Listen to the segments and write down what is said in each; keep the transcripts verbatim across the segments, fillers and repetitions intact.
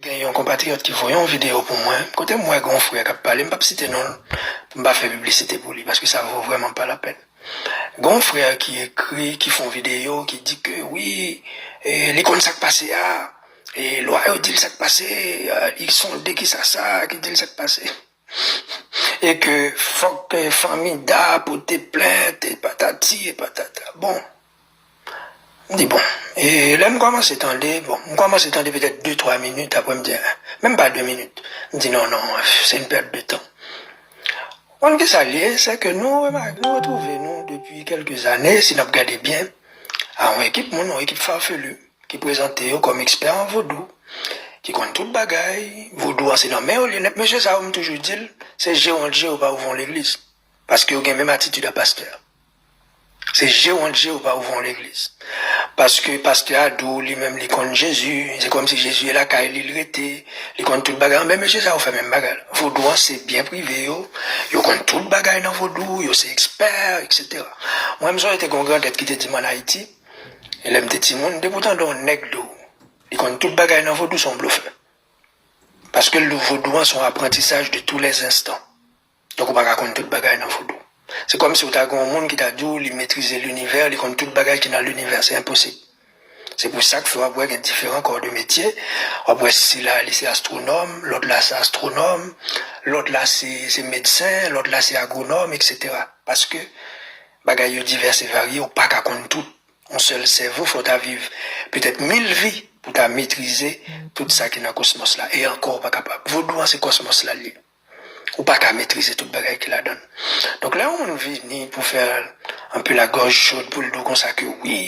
Gen yon konpatriyòt ki voye yon videyo pou mwen, kote m wè gen yon frè k ap pale, m p ap site non l, pou m pa fè piblisite pou li, paske sa vo vrèman pa lapèn. Gen yon frè ki ekri, ki fè yon videyo, ki di ke wi, e, li konn sa k pase a, e lwa yo di l sa k pase, e, li sonde kisa sa, ki di l sa k pase. E ke fòk, e, fanmi Da pote plent, e patati, e patata. Bon, m di, bon, e lè m kòmanse tande, bon, m kòmanse tande petèt de, twa minit, apre m di, ah, menm pa de minit. M di, non, non, se yon pèt de tan. Konn ki sa l ye, se ke nou remake, nou retwouve nou depi kèlke zane, si n ap gade byen, a yon ekip moun, yon ekip farfelu, ki prezante yo kòm ekspè an vodou, ki konn tout bagay, vodou an se nan men yo li ye nèt. Mesye sa yo, m toujou di l, se je w ant je yo pa ouvri yon legliz. Paske yo gen menm atitid a pastè. Se je w ant je yo pa ouvri yon legliz. Paske pastè a di w li menm li konn Jezi, se kòmsi Jezi e lakay li, li rete, li konn tout bagay. Men mesye sa yo fè menm bagay la. Vodou an se byen prive yo, yo konn tout bagay nan vodou, yo se ekspè, etsetera. Mwen, m sonje te gen yon grandèt ki te di m ann Ayiti, e lè m te timoun, depi w tande yon nèg di w li konn tout bagay nan vodou, se yon blofè. Paske l di w vodou an se yon aprantisaj de tous les instants. Donk, ou pa ka konn tout bagay nan vodou. Se kòmsi w ta gen yon moun ki ta di w li metrize linivè, li konn tout bagay ki nan linivè. Se enposib. Se pou sa k fè w ap wè gen diferan kò de metye. W ap wè sila, li se astwonòm, lòt la se astwonòm, lòt la se, se medsen, lòt la se agwonòm, etsetera. Paske bagay yo divès e varye, ou pa ka konn tout. Yon sèl sèvo, fò w ta viv petèt mil vi pou w ta metrize tout sa ki nan kosmos la. E ankò, ou pa kapab. Vodou an, se kosmos la l ye. Ou pa ka metrize tout bagay ki ladan l. Donk, lè yon moun vini pou fè anpil la gòj chod, pou l di w konsa ke wi,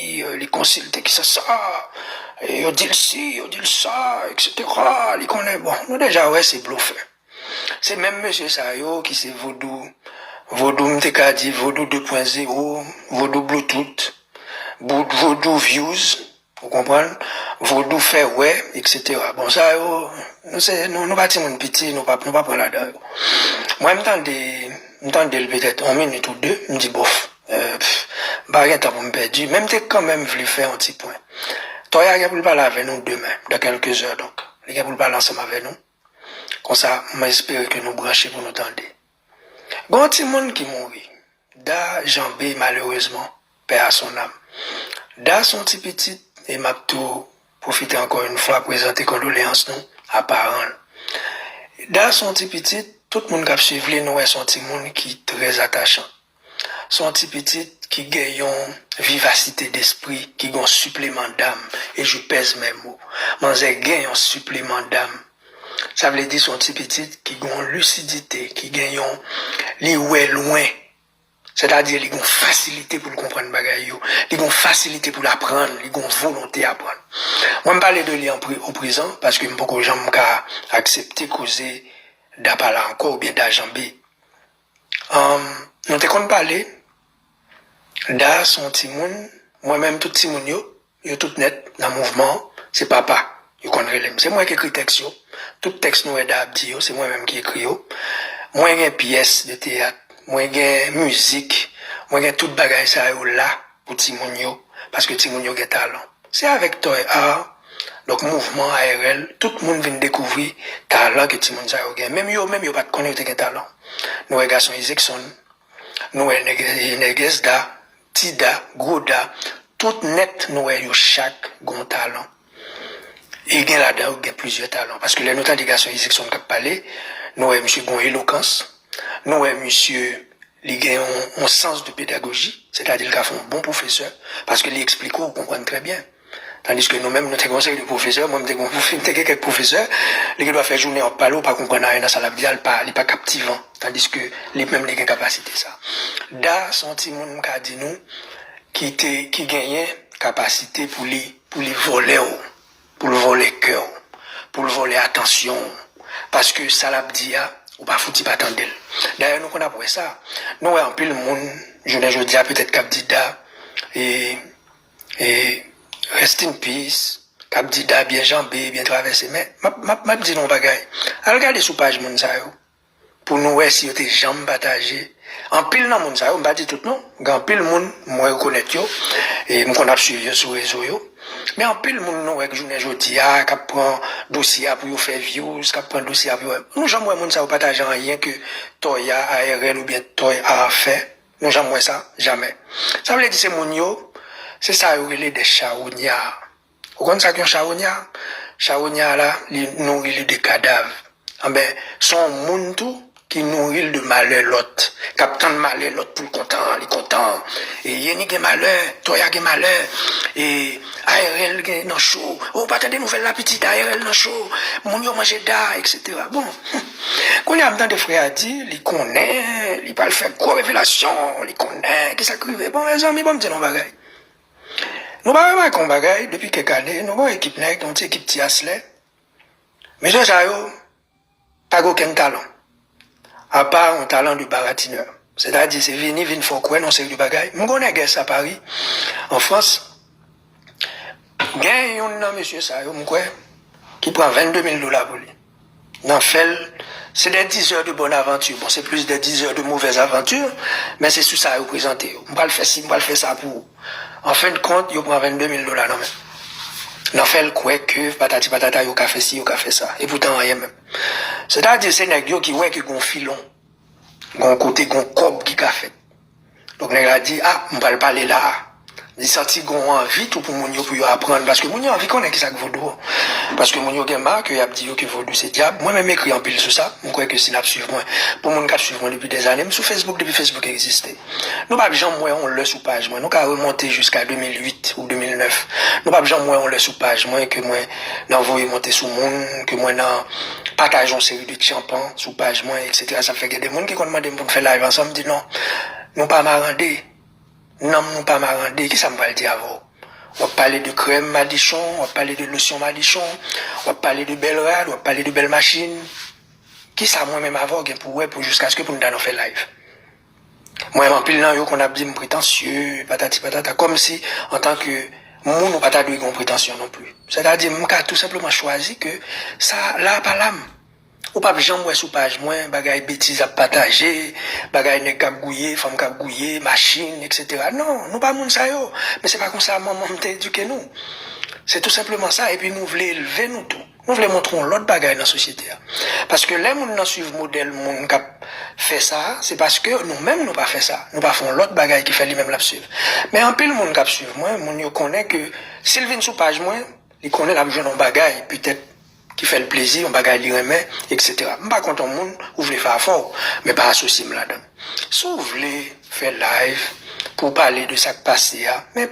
li konsilte kisa sa, yo di l si, yo di l sa, etsetera, li konnen, bon, nou deja wè se blofè. Se menm mesye sa yo ki se vodou, vodou, m te ka di vodou de pwen zewo, vodou bluetooth, vodou views, ou konprann? Vodou fè wè, etsetera. Bon, sa yo, nou se, nou, nou pa timoun piti, nou pa, nou pa pran ladan yo. Mwen, m tande, m tande l petèt yon minit ou de, m di, bof, e, pff, m pa gen tan pou m pèdi, men m te kanmenm vle fè yon ti pwen. Toya gen pou l pale avè nou demen, dans quelques heures, donk. Li gen pou l pale ansanm avè nou. Konsa, m espere ke nou branche pou nou tande. Gen yon timoun ki mouri. Da Janbe, malerezman, paix à son âme. Da se yon ti pitit, e m ap tou pwofite ankò yon fwa prezante kondoleyans nou a paran l. Da se yon ti pitit, tout moun k ap swiv li, nou wè se yon timoun ki trè atachan. Se yon ti pitit ki gen yon vivasite despri, ki gen yon sipleman dam, et je pèse mes mots. Manzè gen yon sipleman dam. Sa vle di se yon ti pitit ki gen yon lisidite, ki gen yon, li wè lwen. Sètadi li gen yon fasilite pou l konprann bagay yo. Li gen yon fasilite pou l aprann, li gen yon volonte aprann. Mwen m pale de li an pre-, o prezan, paske m poko janm ka aksepte koze Da pa la ankò oubyen Da Janbe. Ann, nou te konn pale, Da se yon timoun, mwen menm tout timoun yo, yo tout nèt nan mouvman an, se papa, yo konn rele m. Se mwen ki ekri tèks yo. Tout tèks nou wè Da ap di yo, se mwen menm ki ekri yo. Mwen gen pyès de teyat, mwen gen mizik, mwen gen tout bagay sa yo la pou timoun yo, paske timoun yo gen talan. Se avèk Toy Art, donk mouvman A R L, tout moun vin dekouvri talan ke timoun sa yo gen. Menm yo menm, yo pa t konnen yo te gen talan. Nou wè gason Izekson, nou wè nèg, nèg Da, Ti Da, Gwo Da, tout nèt nou wè yo chak gen yon talan. E gen ladan yo gen plizyè talan. Paske lè nou tande gason Izekson k ap pale, nou wè misye gen yon elokans, nou wè misye li gen yon, yon sans de pedagoji, sètadi li ka fè yon bon pwofesè, paske li eksplike w, ou konprann trè byen. Tandiske nou menm, nou te gen yon seri de pwofesè, mwen, m te gen yon pwofe-, m te gen kèk pwofesè, li gen dwa fè jounen ap pale, ou pa konprann anyen nan sa l ap di a, li pa, li pa kaptivan. Tandiske li menm, li gen kapasite sa. Da, se yon timoun, m ka di nou, ki te, ki genyen kapasite pou li, pou li vòlè w, pou l vòlè kè w, pou l vòlè atansyon w. Paske sa l ap di a, ou pa fouti pa tande l. Dayè, nou konn ap wè sa. Nou wè anpil moun, jounen jodi a, petèt k ap di Da, e, e, rest in peace, k ap di Da byen janbe, byen travèse. Men, m ap, m ap, m ap di nou yon bagay. Al gade sou paj moun sa yo, pou nou wè si yo te janm pataje Anpil nan moun sa yo, m pa di tout non, gen anpil moun mwen rekonèt yo, e m konn ap swiv yo sou rezo yo. Men anpil moun nou wè k jounen jodi a, k ap pran dosye a pou yo fè views, k ap pran dosye a pou yo. Nou janm wè moun sa yo pataje anyen ke Toya, A R L oubyen Toy a fè? Nou janm wè sa? Jamè. Sa vle di se moun yo, se sa yo rele de chawonya. Ou konn sa k yon chawonya? Chawonya la, li nouri li de kadav. Anben, se yon moun tou ki nouri l de malè lòt, k ap tann malè lòt pou l kontan, li kontan. E Yeni gen malè, Toya gen malè, e A R L gen nan cho. Ou pa tande nouvèl la pitit, A R L nan cho. Moun yo manje da, et cetera. Bon, kounye a m tande frè a di, li konnen, li pral fè gwo revelasyon, li konnen, kisa k rive. Bon, mezanmi, ban m di nou yon bagay. Nou pa remake yon bagay, depi kèk ane, nou gen yon ekip nèg, yon ti ekip ti aslè. Mesye sa yo pa gen okenn talan. Apa yon talan de baratinè. Sètadi, se vini, vin fè w kwè nan seri de bagay. M gen yon nègès a Pari, an Frans. Gen youn nan mesye sa yo, m kwè, ki pran vennde mil dola pou li. Nan fè l, se des dix heures de bonne aventure. Bon, se plis des dix heures de mauvaise aventure, men se sou sa yo prezante yo. M pral fè si, m pral fè sa pou ou. An fen de kont, yo pran vennde mil dola nan men. Nan fè l kwè ke patati patata, yo ka fè si, yo ka fè sa. E poutan, anyen menm. Sètadi, se nèg yo ki wè ke gon filon, gon kote, gon kòb ki ka fèt. Donk, nèg la di, a, m pral pale la a. Li santi gon anvi tou pou moun yo, pou yo aprann, paske moun yo anvi konnen kisa k vodou. Paske moun yo gen ma ke y ap di yo ke vodou se dyab. Mwen menm ekri anpil sou sa. M kwè ke si n ap swiv mwen, pou moun k ap swiv mwen depi dèzane, m sou Facebook depi Facebook egziste. Nou p ap janm wè yon lè sou paj mwen. Nou ka remonte jiska de mil uit ou de mil nèf. Nou p ap janm wè yon lè sou paj mwen ke mwen nan voye monte sou moun, ke mwen nan pataje yon seri de tyanpan sou paj mwen, et cetera. Sa fè gen de moun ki konn mande m pou n fè live ansanm, m di non, nou pa marande. Nanm nou pa marande, kisa m pral di avè w? W ap pale de krèm madichon, w ap pale de losyon madichon, w ap pale de bèl rad, w ap pale de bèl machin. Kisa mwen menm avè w gen pou wè pou jiskaske pou n ta nan fè live? Mwen menm anpil nan yo konn ap di m pretansye, patati patata, kòmsi antanke moun ou pa ta dwe gen yon pretansyon non pli. Sètadi m ka tou senpleman chwazi ke sa la pa la m. Ou p ap janm wè sou paj mwen bagay betiz ap pataje, bagay nèg k ap gouye, fanm k ap gouye, machin, et cetera. Non, nou pa moun sa yo. Men se pa konsa manman m te edike nou. Se tou senpleman sa, epi nou vle elve nou tou. Nou vle montre yon lòt bagay nan sosyete a. Paske lè moun nan swiv modèl moun k ap fè sa, se paske nou menm nou pa fè sa. Nou pa fè yon lòt bagay ki fè li menm l ap swiv. Men anpil moun k ap swiv mwen, moun yo konnen ke si l vin sou paj mwen, li konnen l ap jwenn yon bagay, petèt, ki fè l plezi, yon bagay li renmen, et cetera. M pa kont yon moun ou vle fè afè w, men pa asosye m ladan l. Si w vle fè live pou w pale de sa k pase a, men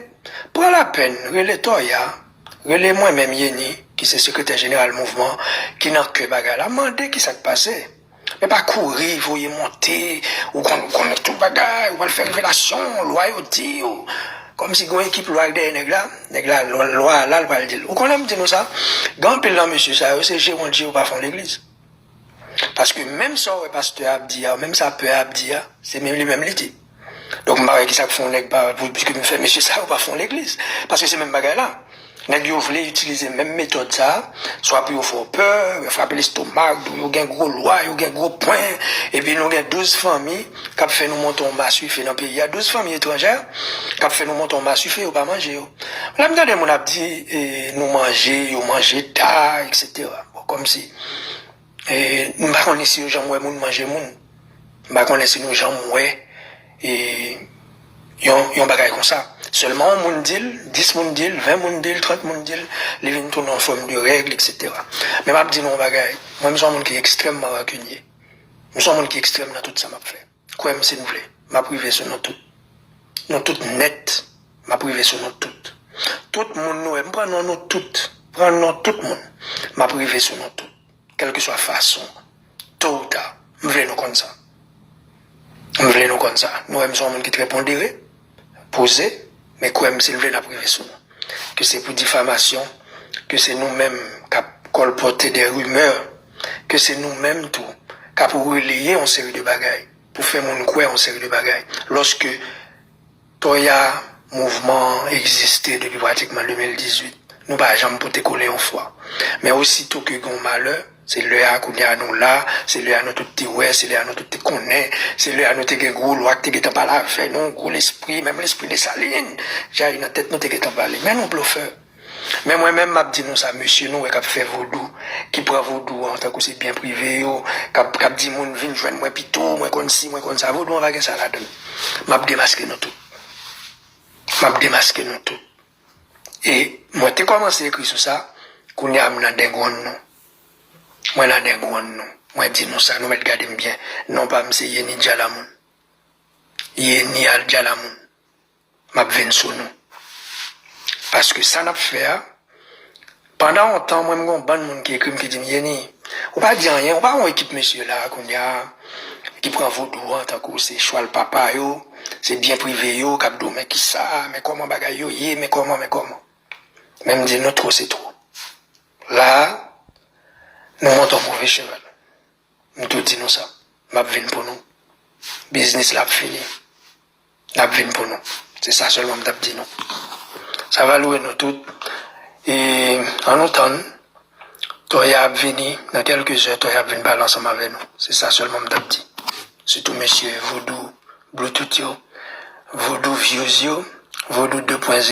pran lapèn, rele Toya, rele mwen menm Yeni, ki se sekretè jeneral mouvman, ki nan kè bagay la, mande kisa k pase. Men pa kouri, voye monte, ou konn, ou konnen tout bagay, ou pral fè revelasyon, lwa yo di, ou, kòmsi gen yon ekip lwa k dèyè nèg la, nèg la, lwa, lwa a la, l pral di l. Ou konnen m di nou sa, gen anpil nan mesye sa yo, se je Bondye yo pa fè yon legliz. Paske menm sa w wè pastè a ap di a, menm sa pè a ap di a, se menm li menm li di. Donk, m pa wè kisa k fè yon nèg pa, pou, piske m fè mesye sa yo pa fè yon legliz. Paske se menm bagay la. Nèg yo vle itilize menm metòd sa a, swa pou yo fè w pè, yo frape lestomak, di w yo gen gwo lwa, yo gen gwo pwen, epi nou gen douz fanmi k ap fè nou monte yon masife nan peyi a, douz fanmi etranjè k ap fè nou monte yon masife, yo pa manje yo. Lè m tande moun ap di, e, nou manje, yo manje ta, et cetera. Bon, kòmsi, e, m pa konnen si yo janm wè moun manje moun. M pa konnen si nou janm wè, e, yon, yon bagay konsa. Sèlman yon moun di l, dis moun di l, ven moun di l, trant moun di l, li vin tounen yon fòm de règ, et cetera. Men m ap di nou yon bagay, mwen, m se yon moun ki ekstrèmman rankinye. M se yon moun ki ekstrèm nan tout sa m ap fè. Kwè m si n vle, m ap rive sou nou tout. Nou tout nèt, m ap rive sou nou tout. Tout moun nou wè, m pran non nou tout, pran non tout moun, m ap rive sou nou tout. Kèlkeswa fason, to ou ta, m vle nou konn sa. M vle nou konn sa. Nou wè m se yon moun ki trè pondere, poze, men kwè m, si l vle, n ap rive sou nou. Ke se pou difamasyon, ke se nou menm k ap kòlpòte de rimè, ke se nou menm tou k ap releye yon seri de bagay, pou fè moun kwè yon seri de bagay. Lòske Toya, mouvman an egziste depi pratikman de mil dizuit. Nou pa janm pote kole yon fwa. Men osito ke gen yon malè, Se lè a kounye a nou la, se lè a nou tout te wè, se lè a nou tout te konnen, se lè a nou te gen gwo lwa ki te gentan pale avè nou, gwo lespri, menm lespri Desalin, jayi nan tèt nou te gentan pale. Men nou blofè. Men mwen menm, m ap di nou sa, mesye nou wè k ap fè vodou, ki pran vodou an tankou se byen prive yo, k ap, k ap di moun vin jwenn mwen pito, mwen konn si, mwen konn sa, vodou an pa gen sa ladan l. M ap demaske nou tout. M ap demaske nou tout. E mwen te kòmanse ekri sou sa, kounye a m nan dengwonn nou. Mwen nan dengwonn nou. Mwen di nou sa, nou mèt gade m byen. Non pa m se Yeni Djalamoun. Yeni al Djalamoun. M ap vin sou nou. Paske sa n ap fè a, pandan yon tan, mwen m gen yon bann moun ki ekri m ki di m, Yeni, ou pa di anyen, ou pa yon ekip mesye la, kounye a, ki pran vodou an tankou se chwal papa yo, se byen prive yo, k ap di w, men kisa, men kòman bagay yo ye, men kòman, men kòman. Men m di nou twò se twò. La a, nou monte yon move cheval. M tou di nou sa. M ap vin pou nou. Biznis la ap fini. N ap vin pou nou. Se sa sèlman m t ap di nou. Sa va loure nou tout. E ann nou tann. Toya ap vini. Nan kèlke zè, Toya ap vin pale ansanm avè nou. Se sa sèlman m t ap di. Sitou mesye Vodou Bluetooth yo, Vodou Views yo, Vodou de pwen zewo.